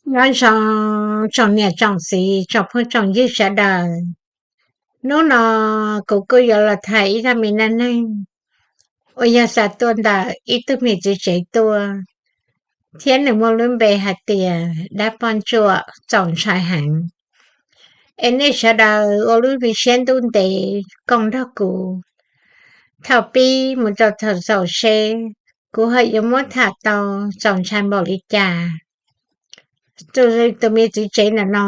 Nyob zoo tsoom niam tsoom txiv tsoom phooj tsoom ywg sawv daws. Hnub no kuv kuj yuav los tham ib zaj me dab neeg uas yog xa tuaj ntawm ib tug me txiv tsev tuaj, thiab nws muaj lub npe hais tias dab poj ntsuam txaus ntshai heev. Es nej sawv daws ua lub me siab ntuj ntev koom nrog kuv thaum pib mus rau thaum xaus seb kuv ho yuav muab tham tau txaus ntshai npaum li cas. Tus me txiv tsev ntawm no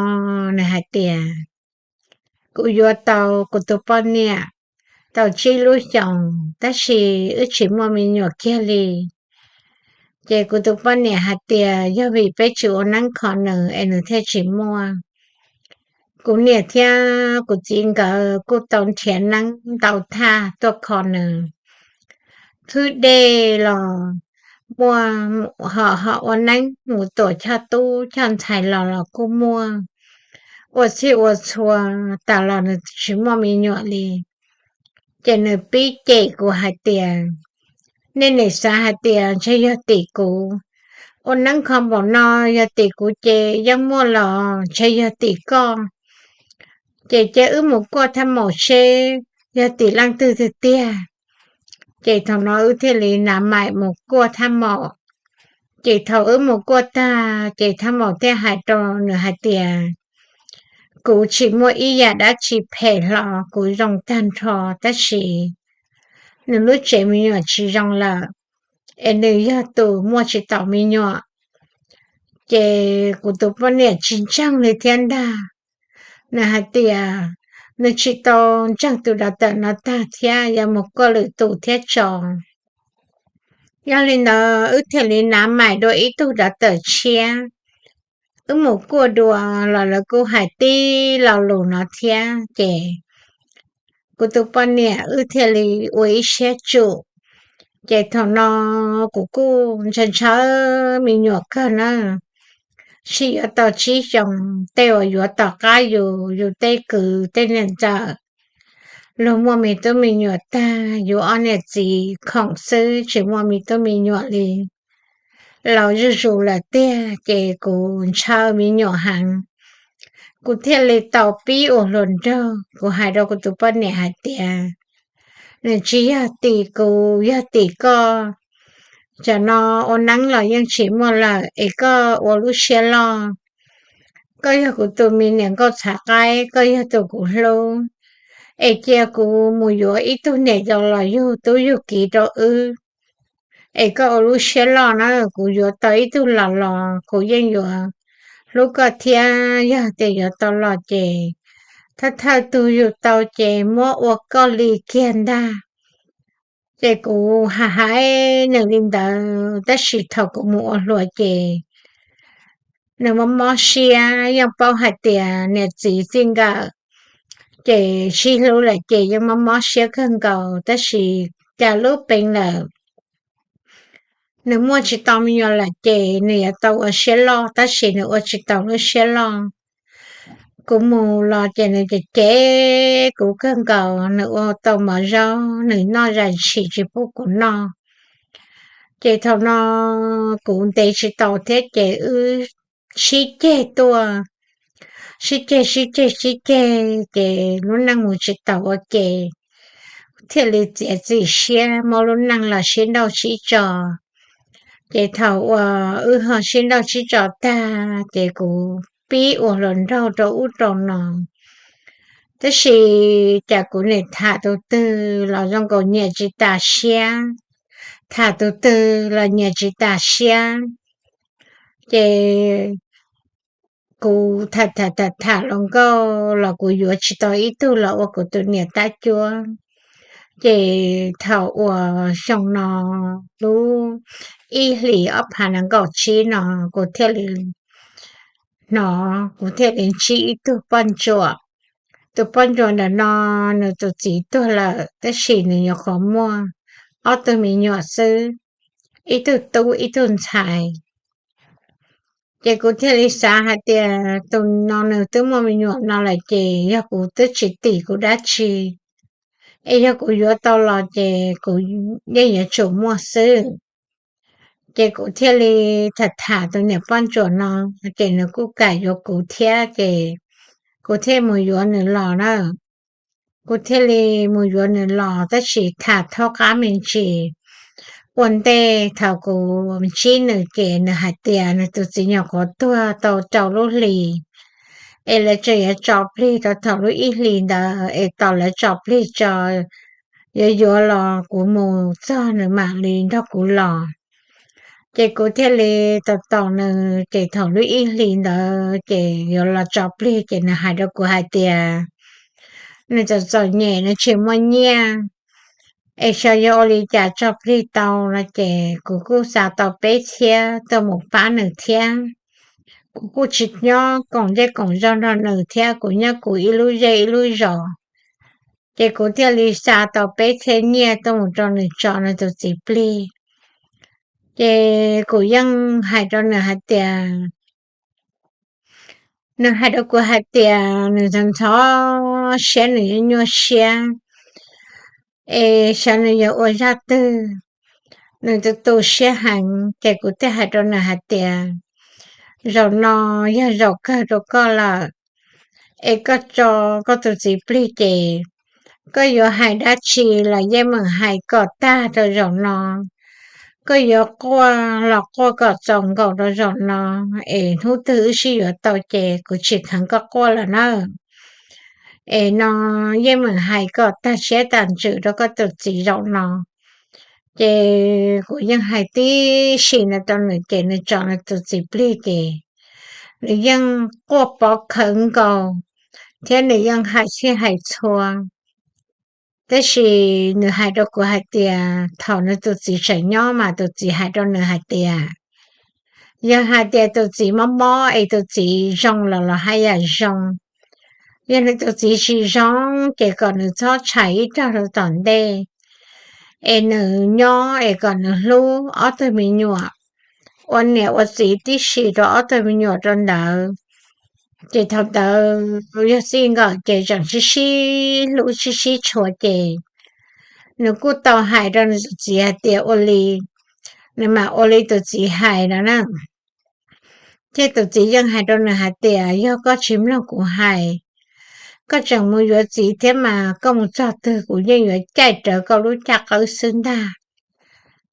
nws hais tias, kuv yuav tau kuv tus poj niam tau tsib lub xyoos tab sis wb tsis muaj me nyuam kiag li. Ces kuv tus poj niam hais tias yog vim peb tsis ua neeb kho nws es nws thiaj tsis muaj. Kuv niam thiab kuv txiv nkawd kuj tau nrhiav neeb ntau thaj tuaj kho nws, khwb dej los muaj, ho ua neeb mus tuam choj tub choj ntxhais los los kuj muaj, ua txhij ua txhua tas los nws tsis muaj me nyuam li. Ces nws pib cem kuv hais tias, nej nim xav hais tias ntshe yog tim kuv, ua neeb kho npaum no yog tim kuv ces yeej muaj los ntshe yog tim koj. Ces cia wb mus kuaj thaj maum seb yog tim leej twg tiag tiag. Ces thaum no wb thiaj li nav maim mus kuaj thaj maum. Ces thaum wb mus kuaj tag ces thaj maum thiaj hais rau nws hais tias, kuv tsis muaj ib yam dab tsi phem hlo, kuv zoo tag nrho, tab sis nws lub tsev me nyuam tsis zoo lawm, es nws yog tus muaj tsis taus me nyuam. Ces kuv tus poj niam tsis ntseeg li thiab ntag. Nws hais tias nws tsis tau ntseeg tus dab tawm no tag thiab yuav mus kuaj lwm tus thiab tso. Yog li ntawd wb thiaj li nav maim dua ib tug dab tawm tshiab. Wb mus kuaj dua los lawv kuj hais tib lo lus no thiab ces kuv tus poj niam wb thiaj li ua ib siab tsum. Ces thaum no kuv kuj ntshaw ntshaw me nyuam kawg na, sib yuav tau tsib xyoos, tej uas yuav tom qab yus, yus tej kwv tej niam ntxawm, luag muaj me tub me nyuam tag, yus ob niam txiv khoom xwb tsis muaj me tub me nyuam li. Laus zuj zus lawm tiag ces kuv ntshaw me nyuam heev. Kuv thiaj li tau pib ua hluas nraug, kuv hais rau kuv tus poj niam hais tias, nws tsis yog tim kuv, yog tim koj. Tam no ua neeb los yeej tsis muaj lawm es koj ua lub siab loj. Koj yog kuv tus me niam nkauj txhav qaib, koj yog tus kuv hlub, es cia kuv mus yuav ib tug niam yau los yug tub yug kiv rau wb. Es koj ua lub siab loj na, kuv yuav tau ib tug los los kuv yeej yuav hlub koj thiab, yog tias yuav tau los ces thawj thawj tug yug tau ces muab ua koj li kiag ntag. Ces kuv hais hais nws li ntawd tab sis thaum kuv mus ua hluas ces nws mob mob siab, yeej paub hais tias niam txiv txij nkawm ces sib hlub lawm ces yeej mob mob siab kawg nkaus, tab sis cas lub peev lawm nws muaj tsis tau me nyuam lawm ces nws yuav tau ua siab loj tab sis nws ua tsis tau lub siab loj. Kuv mus los ces nws cem cem kuv kawg nkaus, nws ua tau mov zaub nws noj zais tshis tsis pub kuv noj. Ces thaum no kuv ntev tsis tau thiab ces wb sib ceg tuaj, sib ceg sib ceg sib ceg ces lub neej mus tsis tau ua ke, thiaj li txiav txim siab muab lub neej los sib nrauj sib tso. Ces thaum uas wb ho sib nrauj sib tso tag ces kuv pib ua hluas nraug rau ub rau no. Tab sis cas kuv nim tham tus twg los zoo nkaus nyiam tsis tas siab, tham tus twg los nyiam tsis tas siab. Ces kuv tham tham tham tham hluas nkauj los kuv yuav tsis tau ib tug los ua kuv tus niam tab cuab. Ces thaum uas xyoo no lub ib hlis ob phav nees nkaum tsib no kuv thiaj li hnov, kuv thiaj li ntsib ib tug poj ntsuam. Tus poj ntsuam ntawm no nws tus txiv tuag lawm tab sis nws nyuam qhuav muaj ob tug me nyuam xwb, ib tug tub ib tug ntxhais. Ces kuv thiaj li xav hais tias tus no nws twb muaj me nyuam no lawm ces yog kuv twb tsis tim kuv dab tsi, es yog kuv yuav tau los ces kuv yeej yuav tsum muaj xwb. Ces kuv thiaj li tham tham tus niam poj ntsuam no, ces nws kuj kam yuav kuv thiab, ces kuv thiaj mus yuav nws los na. Kuv thiaj li mus yuav nws los, tab sis tham thaub qab me ntsis. Ua ntej thaum kuv ntsib nws ces nws hais tias nws tus txiv nyuam qhuav tuag tau rau lub hlis, es lawv tseem yuav tso plig rau thaum lub ib hlis ntawd, es tos lawv tso plig tso yuav yuav los kuv mus txog nws mam li nrog kuv los. Ces kuv thiaj li tos tos nws, ces thaum lub ib hlis ntawd ces yuav los tso plig, ces nws hais rau kuv hais tias nws txom txom nyem, nws tsis muaj nyiaj, es xyov yuav ua li cas tso plig tau no. Ces kuv kuj xa tau peb txhiab tuaj mus pab nws thiab. Kuv kuj tsis nyob koom zej koom zog nrog nws thiab, kuv nyob kuv ib lub zej ib lub zos. Ces kuv thiaj li xa tau peb txhiab nyiaj tuaj mus rau nws tso nws tus txiv plig. Ces kuv yeej hais rau nws hais tias, nws hais rau kuv hais tias nws ntxhov ntxhov siab, nws nyuaj nyuaj siab, es xyov nws yuav ua zaj twg, nws tu tu siab heev. Ces kuv thiaj hais rau nws hais tias, zaum no yog zaum kawg rau koj lawm, es koj tso koj tus txiv plig ces koj yuav hais dab tsi los yeej meem hais kom tag rau zaum no. Koj yuav quaj los quaj kom txaus nkaus rau zaum no, es hnub twg wb sib yuav tau ces kuv tsis kheev koj quaj lawm na. Es no yeej meem hais kom tag siab tag ntsws rau koj tus txiv zaum no. Ces kuv yeej hais tib si no rau nws, ces nws tso nws tus txiv plig ces nws yeej quaj pov khawv nkaus, thiab nws yeej hais sib hais txhua. Tab sis nws hais rau kuv hais tias thaum nws tus txiv tseem nyob mas tus txiv hais rau nws hais tias, yog hais tias tus txiv mob mob es tus txiv zoo los los haj yam zoo. Yog nws tus txiv tsis zoo ces kom nws txhob tshais ib rag rau tom ntej, es nws nyob es kom nws hlub ob tug me nyuam, ua niam ua txiv tib si rau ob tug me nyuam rau ntawd. Ces thaum ntawd yog txij nkawm ces tseem sib sib hlub sib sib tshua ces nws kuj tau hais rau nws tus txiv hais tias ua li, nws mam ua li tus txiv hais no na. Thiab tus txiv yeej hais rau nws hais tias yog koj tsis mloog kuv hais, koj tseem mus yuav txiv thiab mas koj mus txog twg kuv yeej yuav caij rawv koj lub caj qawb xwb ntag.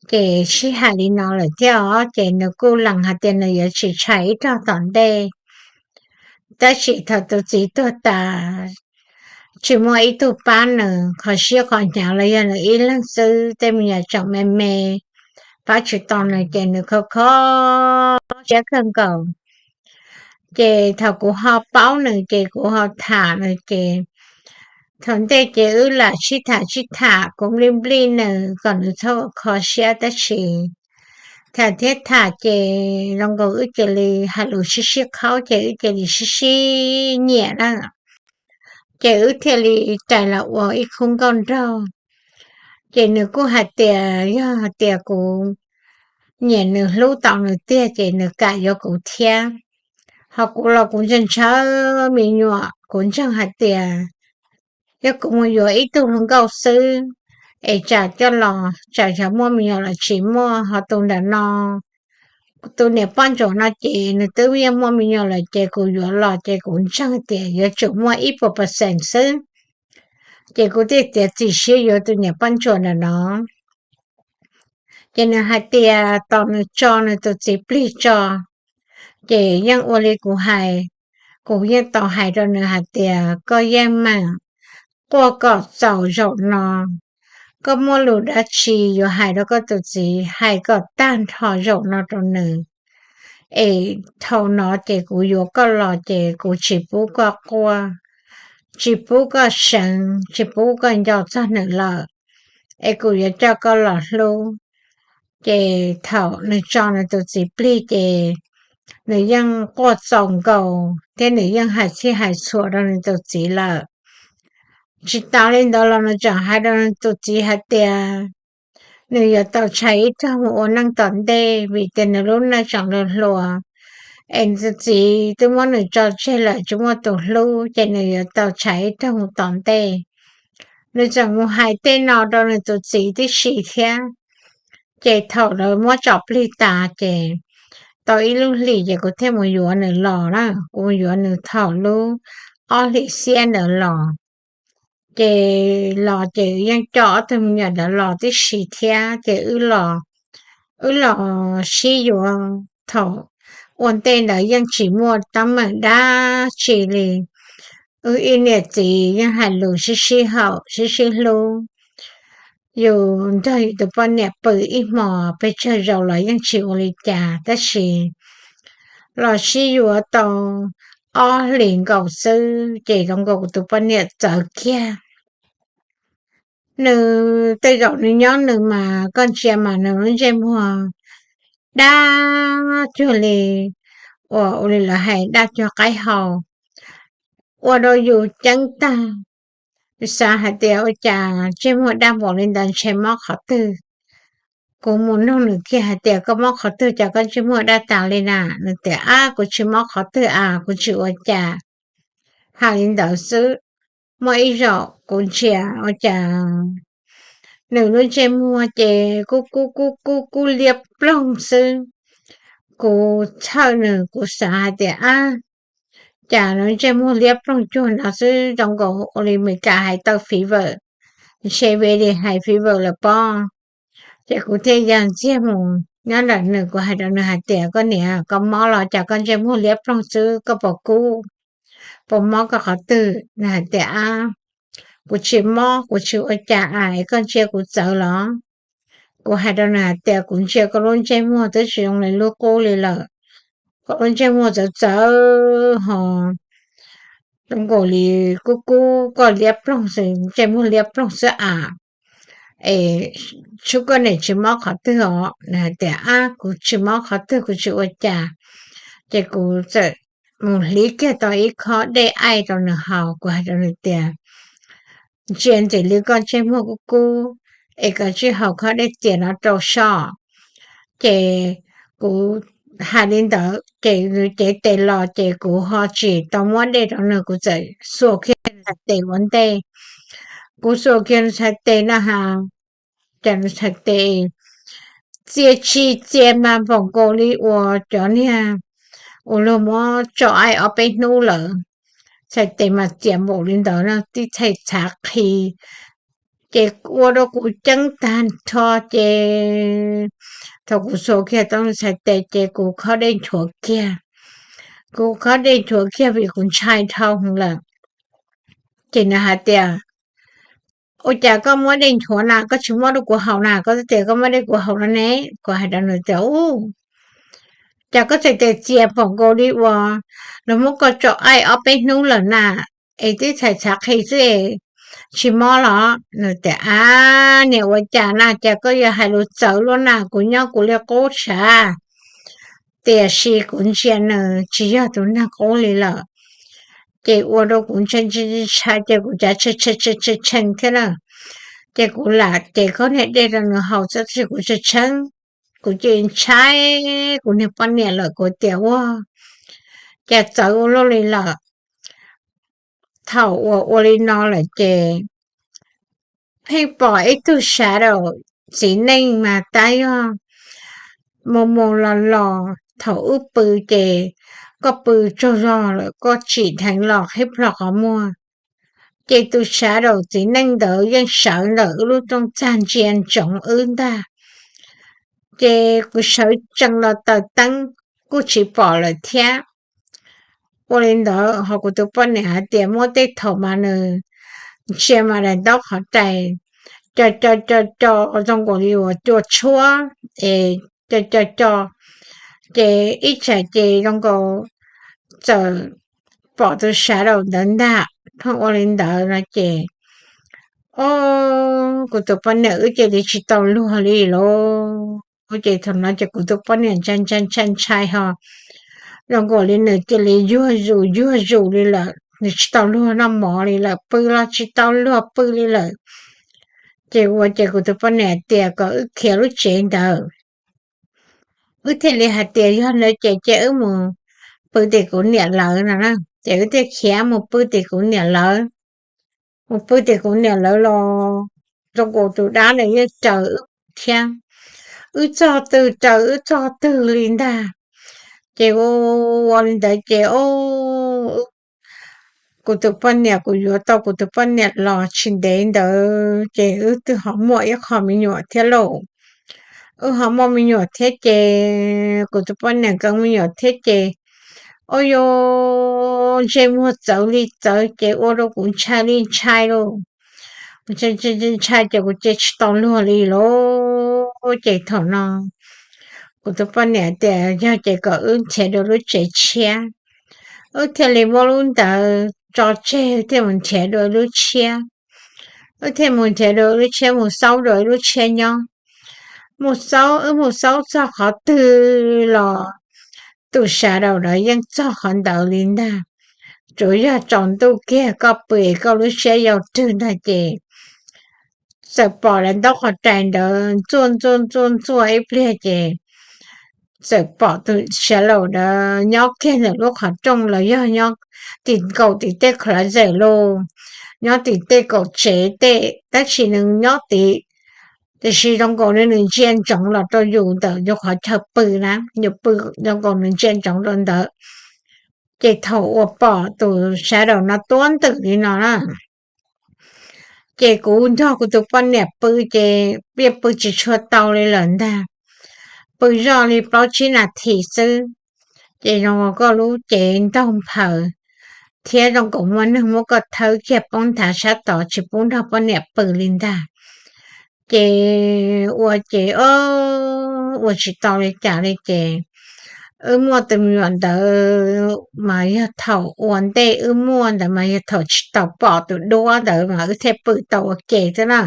Ces sib hais li no lawm thiab os, ces nws kuj lees hais tias nws yuav tsis tshais ib rag tom ntej. Tab sis thaum tus txiv tuag tas, tsis muaj ib tug pab nws, qhov siab qhov hnyav los yog nws ib leeg xwb, tej me nyuam tseem me me, pab tsis tau nws ces nws kho kho siab kawg nkaus. Ces thaum kuv ho paub nws ces kuv ho tham nws ces thaum ntej ces wb lam sib tham sib tham, kuv nplij nplij nws kom nws txhob kho siab tab sis tham thiab tham ces zoo nkaus wb cia li hais lus sib sib qhaub ces wb cia li sib sib nyiam na. Ces wb thiaj li rais los ua ib khub nkauj nraug. Ces nws kuj hais tias yog hais tias kuv nyiam nws hlub tau nws tiag ces nws kam yuav kuv thiab. Ho kuv los kuv ntshaw ntshaw me nyuam, kuv ntseeg hais tias yog kuv mus yuav ib tug hluas nkauj xwb es tsam coj los tsam xyov muaj me nyuam los tsis muaj, ho tus ntawm no, tus niam poj ntsuam no ces nws twb yeej muaj me nyuam lawm ces kuv yuav los ces kuv ntseeg tias yuav tsum muaj ib puas percent xwb. Ces kuv thiaj txiav txim siab yuav tus niam poj ntsuam ntawm no. Ces nws hais tias tos nws tso nws tus txiv plig tso, ces yeej ua li kuv hais, kuv yeej tau hais rau nws hais tias koj yeej meem quaj kom txaus zaum no, koj muaj lus dab tsi yuav hais rau koj tus txiv hais kom tag nrho zaum no rau nws. Es thaum no ces kuv yuav koj los ces kuv tsis pub koj quaj, tsis pub koj seev, tsis pub koj nco txog nws lawm, es kuv yuav coj koj los hlub. Ces thaum nws tso nws tus txiv plig ces nws yeej quaj txaus nkaus thiab nws yeej hais txhij hais txhua rau nws tus txiv lawm. Tsis tas li ntawd los nws tseem hais rau nws tus txiv hais tias nws yuav tau tshais ib rag mus ua neej tom ntej vim tias nws lub neej tseem hluas hluas, es nws tus txiv twb muab nws tso tseg lawm tsis muaj tus hlub ces nws yuav tau tshais ib rag mus tom ntej. Nws tseem mus hais tej no rau nws tus txiv tib si thiab. Ces thaum lawv muab tsom plig tas ces tau ib lub hlis ces kuv thiaj mus yuav nws los na. Kuv mus yuav nws thaum lub ob hlis xiab ntawd los. Ces los ces yeej coj ob tug me nyuam ntawd los tib si thiab ces wb los sib yuav. Thaum ua ntej ntawd yeej tsis muaj teeb meem dab tsi li. Wb ib niam txiv yeej hais lus sib sib haum sib sib hlub. Yus nrog yus tus poj niam pw ib hmos pes tsawg zaus los yeej tsis ua li cas, tab sis los sib yuav tau ob hlis nkaus xwb ces zoo nkaus kuv tus poj niam txawv kiag. Nws tej zaum nws nyob nws mas koj ntsia mas nws lub ntsej muag daj cuag li, uas ua li lawv hais daj cuag qaib hau, ua rau yus ceeb tag. Xav hais tias ua cas ntsej muag daj npaum li ntawd ntshe mob qhov twg. Kuv mus nug nws kiag hais tias koj mob qhov twg cas koj ntsej muag daj tas li na? Nws tias ab kuv tsis mob qhov twg as, kuv tsis ua cas. Hais li ntawd xwb. Muaj ib zaug kuv ntsia ua cas nws lub ntsej muag ces kub kub kub kub kub liab ploog xwb. Kuv txhawj nws kuv xav hais tias ab, cas nws ntsej muag liab ploog cuag no xwb zoo nkaus ua li Meskas hais tau fever, ntshe ve li hais fever lawm pob. Ces kuv thiaj ya ntxiag mus nyob ntawm nws kuv hais rau nws hais tias koj niam koj mob los cas koj ntsej muag liab ploog xwb koj puas kub, puas mob koj qhov twg? Nws hais tias ab, kuv tsis mob kuv tsis ua cas as, es koj ntsia kuv txawv los? Kuv hais rau nws hais tias kuv ntsia koj lub ntsej muag twb tsis zoo li lub qub li lawm. Koj lub ntsej muag txawv txawv ho zoo nkaus li kub kub koj liab ploog xwb, ntsej muag liab ploog xwb as. Es sub koj niam tsis mob qhov twg os? Nws hais tias ab kuv tsis mob qhov twg kuv tsis ua cas. Ces kuv txawm mus hlib kiag tau ib khob dej aij rau nws haus kuv hais rau nws tias ntsia ntxim li koj ntsej muag kub kub, es koj tsij haus khob dej txias no rau soj. Ces kuv hais li ntawd ces nws cev tes los ces kuv ho tsis tau muab dej rau nws kuv txawm xuas kiag nws txhais tes ua ntej. Kuv xuas kiag nws txhais tes na has, cas nws txhais tes txias tsis txias mas npaum nkaus li uas cov niag uas luag muab tso aij ob peb hnub lawm. Txhais tes mas txias npaum li ntawd no tib txhais txhav qhi. Ces ua rau kuv ceeb tag nrho ces thaum kuv xuas kiag tau nws txhais tes ces kuv khob dej nchuav kiag. Kuv khob dej nchuav kiag vim kuv ntshai dhau hwv lawm. Ces nws hais tias ua cas koj muab dej nchuav na, koj tsis muab rau kuv haus na, koj twb tias koj muab dej kuv haus no ne. Kuv hais rau nws tias u, cas koj txhais tes txias npaum nkaus li uas luag muab koj tso aij ob peb hnub lawm na, es tib txhais txhav qhi xwb es tsis mob los? Nws tias ab, niam ua cas na, cas koj yuav hais lus txawv luaj na, kuv nyob kuv li qub sav. Tiam sis kuv ntsia nws tsis yog tus neeg qub li lawm. Ces ua rau kuv ntshai ntshai ces kuv cav tshee tshee tshee thiab na. Ces kuv lam cev khob niag dej rau nws haus xwb tab sis kuv tshee tshee, kuv cia li ntshai kuv niag poj niam lawm kuv tias ua cas txawv ua luaj li lawm. Thaum uas ua li no lawm ces pheej pom ib tug shadow txiv neej mas tab yog mus mus los los thaum wb pw ces koj pw tsaug zog lawm koj tsim dheev los qhib plho qhov muag, ces tus shadow txiv neej ntawd yeej sawv ntawm wb lub rooj txag ntsia ntsoov wb ntag. Ces kuv sawv tsees los taws teeb kuj tsis pom lawm thiab. Ua li ntawd ho kuv tus poj niam hais tias muaj tej thaum mas nws ntsia mas daim ntaub qhov rais co co co co zoo nkaus li uas cua tshuab es co co co, ces ib tsam ces zoo nkaus txawm pom tus shadow ntawd ntag. Pheej ua li ntawd no ces o, kuv tus poj niam wb cia li tsis tau luag li lauj. Ces thaum no ces kuv tus poj niam ntshai ntshai ntshai ntshai ho zoo nkaus li nws cia li yuag zus yuag zus li lawm, nws tsis tau luag noj mov li lawm, pw los tsis tau luag pw li lawm. Ces ua ces kuv tus poj niam tias kom wb khiav lub tsev ntawd. Wb thiaj li hais tias yog ntawd ces cia wb mus pw tim kuv niam lawv no na. Ces wb thiaj khiav mus pw tim kuv niam lawv. Mus pw tim kuv niam lawv los zoo nkaus tus dab nws yeej raws wb thiab. wb txog twg raws wb txog twg li ntag. Ces ua ua li ntawd ces o, kuv tus poj niam, kuv yuav tau kuv tus poj niam los tsis ntev ntawd ces wb twb ho muaj ib qho me nyuam thiab lauj. Wb ho muaj me nyuam thiab ces kuv tus poj niam nkawd me nyuam thiab ces o, yuav ntsej muag txawv li txawv ces ua rau kuv ntshai li ntshai lauj. Kuv ntshai ces kuv cia tsis tau luag li lauj. Ces thaum no kuv tus poj niam tias yog ces kom wb nrhiav dua lub tsev tshiab. Wb thiaj li muab lub ntawd tso tseg thiaj mus nrhiav dua lub tshiab. Wb thiaj mus nrhiav dua lub tshiab, mus xaub dua lub tshiab nyob. Mus xaub, wb mus xaub txog qhov twg los tus shadow ntawd yeej txog qhov ntawd li ntag. Tsuas yog tsaus ntuj kiag koj pw es koj lub siab yau rwg ntag ces txawm pom lawv ntaub qhov rais ntawd ntxuaj ntxuaj ntxuaj ntxuaj ib pliag ces txawm pom tus shadow ntawd nyob kiag ntawm lub qhov rooj los yog nyob tim nkaus tim tej closet lauj, nyob tim tej kaum tsev tej tab sis nws nyob tim, tiam sis zoo nkaus li nws ntsia ntsoov los rau yus ntawm yus qhov chaw pw na, yus pw zoo nkaus nws ntsia ntsoov rau ntawd. Ces thaum uas pom tus shadow no tuab ntwm li no na, ces kuv nrog kuv tus poj niam pw ces yeej pw tsis tshua tau li lawm ntag. Pw zoj li plaub tsib nas this xwb ces zoo koj lub cev ntaug nphaws thiab zoo nkaus muaj neeg muab koj thawb kiag poob nthav sab tod tsis pub nrog poj niam pw li ntag. Ces ua ces o, ua tsis tau li cas li ces wb muaj tus me nyuam ntawd mas yog thaum ua ntej wb muaj ntawd mas yog thaum tsis tau pom tus duab ntawd mas wb thiaj pw tau ua ke thiab na.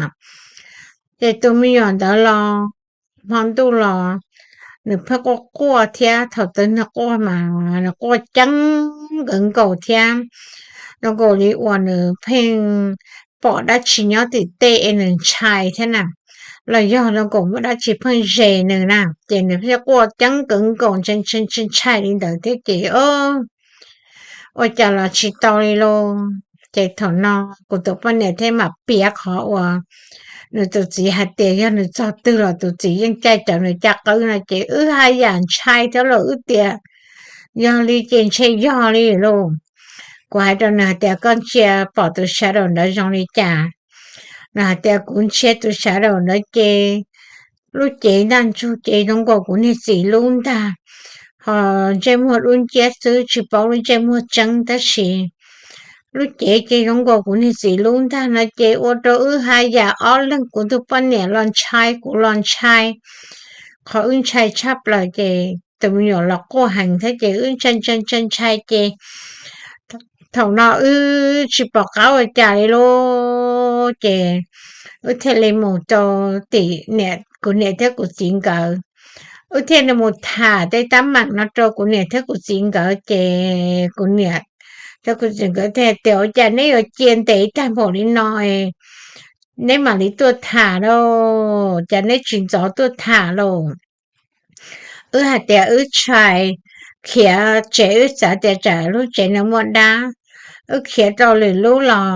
Ces tus me nyuam ntawd los hmo ntuj los nws pheej quaj quaj thiab thaum twg nws quaj mas nws quaj ceeb nkawd nkaus thiab zoo nkaus li uas nws pheej pom dab tsi nyob tim tej es nws ntshai thiab na, los yog zoo nkaus muaj dab tsi pheej ze nws na ces nws pheej quaj ceeb nkawd nkaus ntshai ntshai li ntawd thiab ces o, ua cas los tsis tau li lauj. Ces thaum no kuv tus poj niam thiaj mam piav qhov uas nws tus txiv hais tias yog nws txog twg los tus txiv yeej caij rawv nws caj qwb no ces wb haj yam ntshai thiab los wb tias yog li ces ntshe yog li lauj. Kuv hais rau nws hais tias koj ntsia pom tus shadow ntawd zoo li cas? Nws hais tias kuv ntsia tus shadow ntawd ces lub cev ntaj ntsug ces zoo nkaus kuv niag txiv lub ntag, ho ntsej muag dub nciab xwb tsis paub lub ntsej muag tseeb tab sis lub cev ces zoo nkaus kuv niag txiv lub ntag no ces ua rau wb haj yam ob leeg kuv tus poj niam los ntshai kuv los ntshai, qhov wb ntshai tshaj plaws ces tus me nyuam los quaj heev thiab ces wb ntshai ntshai ntshai ntshai ces thaum no wb tsis pom qab ua cas li lauj ces wb thiaj li mus rau tim kuv niam thiab kuv txiv nkawd. Wb thiaj li mus tham tej tab meem no rau kuv niam thiab kuv txiv nkawd ces kuv niam thiab kuv txiv nkawd thiaj tias ua cas neb yuav cia ntev tag npaum li no neb mam li tuaj tham lauj, cas neb tsis ntxov tuaj tham lauj. Wb hais tias wb ntshai khiav tsev, wb xav tias tsam lub tsev no muaj dab, wb khiav rau lwm lub los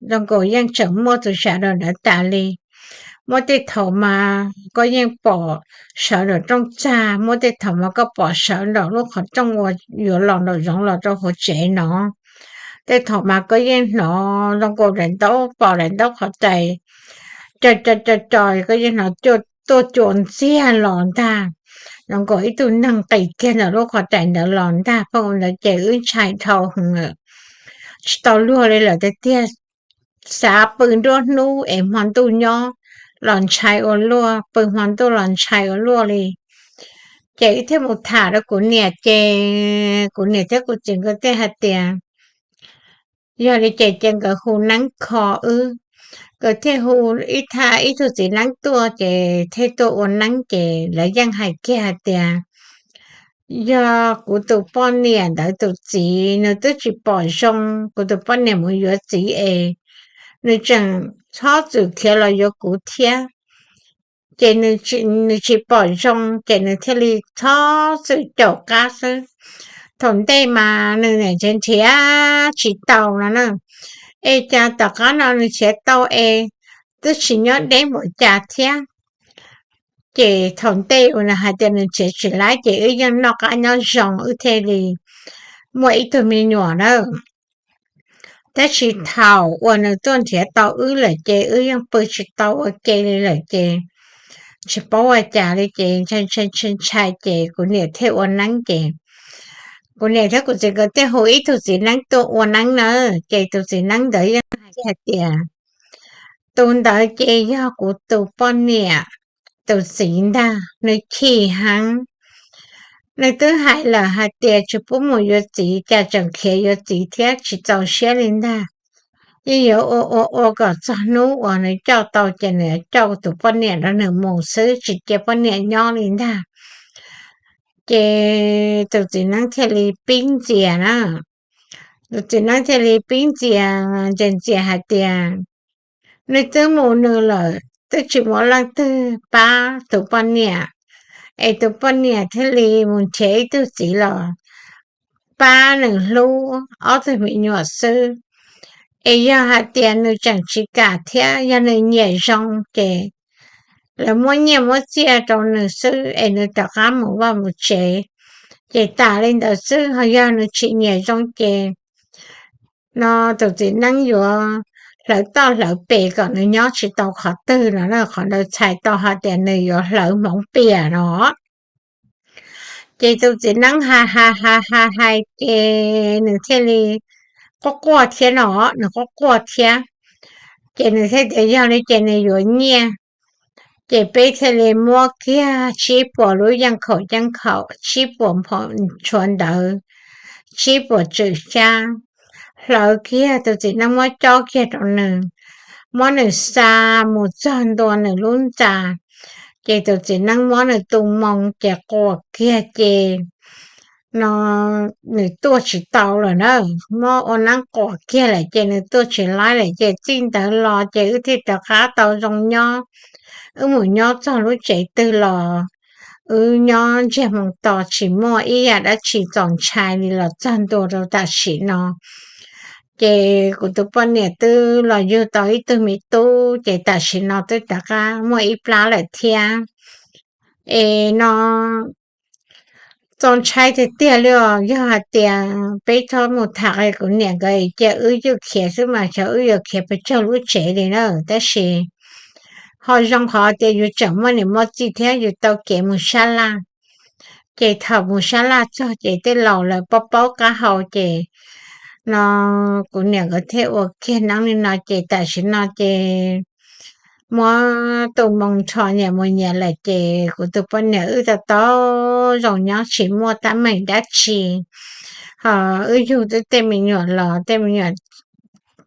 zoo nkaus yeej tseem muaj tus shadow ntawd tas li. Muaj tej thaum mas koj yeej pom sawv nraum rooj txag, muaj tej thaum mas koj pom sawv nraum lub qhov rooj uas yuav los nraum zoov los rau hauv tsev no. Tej thaum mas koj yeej hnov zoo nkaus daim ntaub, pom daim ntaub qhov rais co co co co, koj yeej hnov tuaj cua ntxiag los ntag, zoo nkaus ib tug neeg qis kiag ntawm lub qhov rais ntawd los ntag. Pheej ua ntawd ces wb ntshai dhau heev lawm, tsis tau luag li lawm tiag tiag. Xav pw nruab hnub es hmo ntuj nyob los ntshai ua luaj, pw hmo ntuj los ntshai ua luaj li. Ces wb thiaj mus tham rau kuv niam ces kuv niam thiab kuv txiv nkawd thiaj hais tias yog li ces ces nkawd hu neeb kho wb. Nkawd thiaj hu ib thaj ib tug txiv neeb tuaj ces thiaj tuaj ua neeb ces lawv yeej hais kiag hais tias yog kuv tus poj niam ntawd tus txiv nws twb tsis pom zoo, kuv tus poj niam mus yuav txiv es nws tseem txhob txwm khiav los yuav kuv thiab. Ces nws tsis pom zoo ces nws thiaj li txhob txwm caum qab xwb. Thaum ntej mas nws niam nrhiav nrhiav tsis tau no na, es cas tom qab no nws nrhiav tau es twb tsis nyob deb npaum cas thiab. Ces thaum ntej uas nws hais tias nws nrhiav tsis laib ces wb yeej noj qab nyob zoo wb thiaj li muaj ib tug me nyuam na. Tab sis thaum uas nws tuaj nrhiav tau wb lawm ces wb yeej pw tsis tau ua ke li lawm ces tsis paub ua cas li ces ntshai ntshai ntshai ces kuv niam thiaj ua neeb ces kuv niam thiab kuv txiv nkawd thiaj hu ib tug txiv neeb tuaj ua neeb na. Ces tus txiv neeb ntawd yeej hais hais tias tus ntawd ces yog kuv tus poj niam tus txiv ntag, nws chim heev. Nws twb hais lawm hais tias tsis pub mus yuav txiv, cas tseem khiav yuav txiv thiab tsis txaus siab li ntag. Yeej yuav ua ua ua kom txog hnub uas nws coj tau ces nws coj tus poj niam rau nws mus xwb, tsis cia poj niam nyob li ntag. Ces tus txiv neeb thiaj li pib ntxias na. Tus txiv neeb thiaj li pib ntxias, ntxias ntxias hais tias nws twb mus nws lawm, twb tsis muaj leej twg pab tus poj niam, es tus poj niam thiaj li mus nrhiav ib tug txiv los pab nws hlub ob tug me nyuam xwb. Es yog hais tias nws tseem tsis kam thiab yog nws nyiam zoo ces lawv muab nyiaj muab txiaj rau nws xwb es nws rov qab mus vaj mus tsev, ces tas li ntawd xwb. Ho yog nws tsis nyiam zoo ces no tus txiv neeb yuav hlawv toj hlawv pes kom nws nyob tsis tau qhov twg no na. Qhov ntawd txhais tau hais tias nws yuav hlawv hmoov pias no. Ces tus txiv neeb hais hais hais hais hais ces nws thiaj li quaj quaj thiab no, nws quaj quaj thiab. Ces nws thiaj tias yog li ces nws yuav nyiaj. Ces peb thiaj li muab kiag tsib puas lub yeej khaum ceeb khaum, tsib puas nphoo tshuav ntawv, tsib puas tswm xyab, hlawv kiag, tus txiv neeb muab cob kiag rau nws, muab nws xa mus txog ntua nws lub ntxa. Ces tus txiv neeb muab nws tu moo ces quas kiag ces no nws tuaj tsis tau lawm na. Muab ua neeb quas kiag lawm ces nws tuaj tsis laib lawm ces txij ntawd los ces wb thiaj rov qab tau zoo nyob. Wb mus nyob txog lub tsev twg los wb nyob ntsiag moo to tsis muaj ib yam dab tsi txaus ntshai li los txog ntua rau tam sim no. Ces kuv tus poj niam twb los yug tau ib tug me tub ces tam sim no twb rov qab muaj ib plab lawm thiab. Es no txaus ntshai tiag tiag li os. Yog hais tias peb txhob mus tham kuv niam nkawd cia wb yuav khiav xwb mas xyov wb yuav khiav pes tsawg lub tsev li na. Tab sis ho zoo qhov tias yus tseem muaj niam muaj txiv thiab yus tau kev mus sab laj. Ces thaum mus sab laj txog ces tej laus lawv paub paub qab hau ces no kuv niam nkawd thiaj ua kiag neeb li no ces tam sim no ces muab tu moo nrho nyias mus nyias lawm ces kuv tus poj niam wb tau tau zoo nyob tsis muaj teeb meem dab tsi. Ho wb yug twb tej me nyuam los tej me nyuam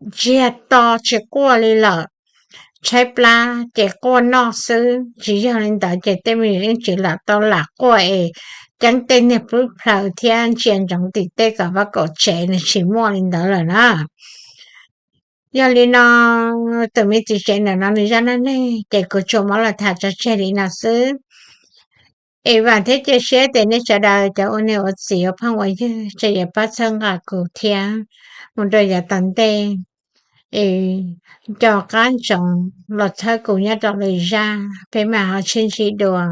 ntsiag to tsis quaj li lawm. Tshaib plab ces quaj noj xwb, tsis yog li ntawd ces tej me nyuam yeej tsis lam tau lam quaj es ceeb tej niag plub plhaws thiab ntsia ntsoov tim tej kom vaj kom tsev nws tsis muaj li ntawd lawm na. Yog li no tus me txiv tsev ntawm no nws zaj neej neeg ces kuv tsuas muab los tham tso tseg li no xwb. Es vam thiab cia siab tias nej sawv daws cov ua niam ua txiv ua phooj ua ywg tseem yuav pab txhawb nqa kuv thiab mus rau yav tom ntej. Es nco qab ntsoov los txhawb kuv nyob rau lwm zaj peb mam ho sib ntsib dua.